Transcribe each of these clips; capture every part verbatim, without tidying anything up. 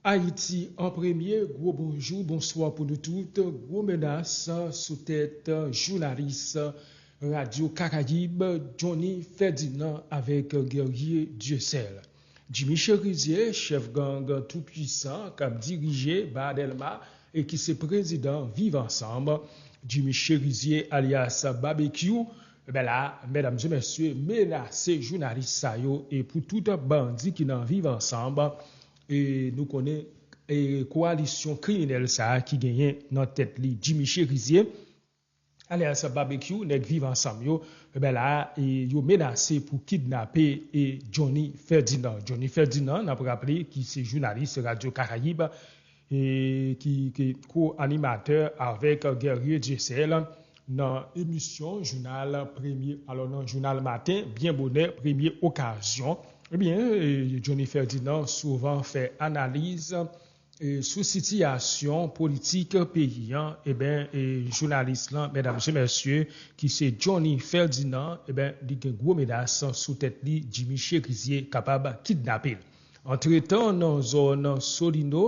Ayiti an premye, gwo bonjou, bonswa pou nou tout. Gwo menas sou tèt jounalis Radyo Karayib, Johnny Ferdinand avèk Guerrier Dieuseul. Jimmy Chérizier, chèf gang toupwisan k ap dirije Ba Dèlma e ki se prezidan Viv Ansanm, Jimmy Chérizier alyas Babekyou, ben la, medam e mesye, menase jounalis sa yo e pou tout bandi ki nan Viv Ansanm, e nou konnen e kowalisyon kriminèl sa a ki genyen nan tèt li Jimmy Chérizier, alyas Babekyou, nèg Viv Ansanm yo, ben la, e yo menase pou kidnape e Johnny Ferdinand. Johnny Ferdinand, n ap raple, ki se jounalis Radyo Karayib, e ki, ki ko-animatè avèk Guerrier Dieuseul nan emisyon jounal premye, alò nan jounal maten, byen bonè, premye okazyon. Ebyen, e, Johnny Ferdinand souvan fè analiz e, sou sitiyasyon politik peyi an, eben, e, jounalis lan, medam e mesye, ki se Johnny Ferdinand, eben, li gen gwo menas sou tèt li, Jimmy Chérizier kapab kidnape l. Antretan, nan zòn Solino,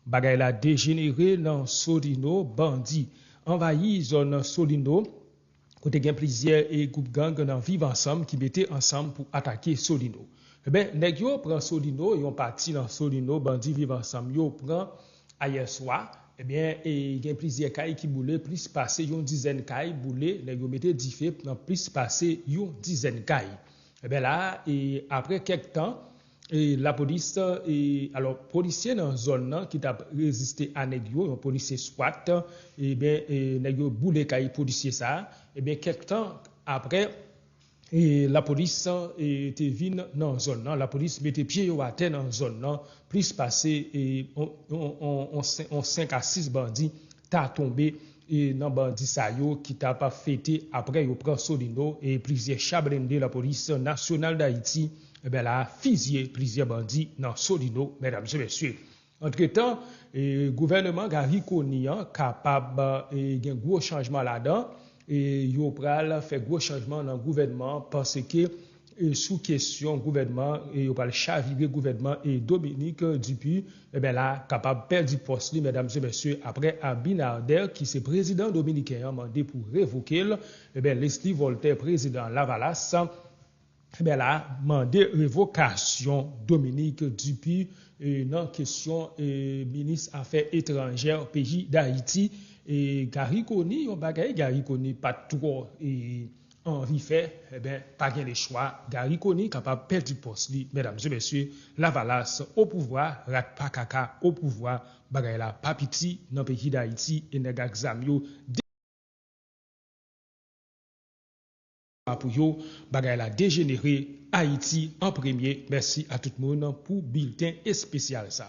bagay la dejenere nan Solino, bandi anvayi zòn Solino, kote gen plizyè e gwoup gang nan Viv Ansanm ki mete ansanm pou atake Solino. Eben, nèg yo pran Solino, yon pati nan Solino, bandi Viv Ansanm yo pran ayè swa. Ebyen, e gen plizyè kay ki boule, plis pase yon dizèn kay boule, nèg yo mete dife nan plis pase yon dizèn kay. Ebyen la, e apre kèk tan, e lapolis, e alò, polisye nan zòn nan ki t ap reziste a nèg yo, yon polisye swat, ebyen, e nèg yo boule kay polisye sa a. Ebyen, kèk tan apre, e lapolis, e, te vin nan zòn nan. Lapolis mete pye yo atè nan zòn nan. Plis pase, e, on, on, on, on sen-, on senk a sis bandi ta tonbe, e, nan bandi sa yo ki t ap fete apre yo pran Solino, e plizyè cha blende lapolis nasyonal Dayiti, e ben la, fizye plizyè bandi nan Solino, medam e mesye. Antretan, e, gouvènman Garry Conille an kapab, e, gen gwo chanjman ladan, e yo pral fè gwo chanjman nan gouvènman an, paske, e, sou kesyon gouvènman, e yo pral chavire gouvènman, e Dominique Dupuy, e ben la, kapab pèdi pòs li, medam e mesye, apre Abinader, ki se prezidan dominiken an, mande pou revoke l, e ben Leslie Voltaire, prezidan Lavalas, e ben la, mande revokasyon Dominique Dupuy, e, nan kesyon, e, minis afè etranjè peyi Dayiti. E Garry Conille, yon bagay Garry Conille pa t twò, e, anvi fè, e ben, pa gen lechwa. Garry Conille kapab pèdi pòs li, medam e mesye, Lavalas o pouvwa, rat pa kaka o pouvwa, bagay la pa piti nan peyi Dayiti, e nèg ak zam yo pou yo, bagay la dejenere. Ayiti an premye. Mèsi a tout moun pou bilten espesyal sa.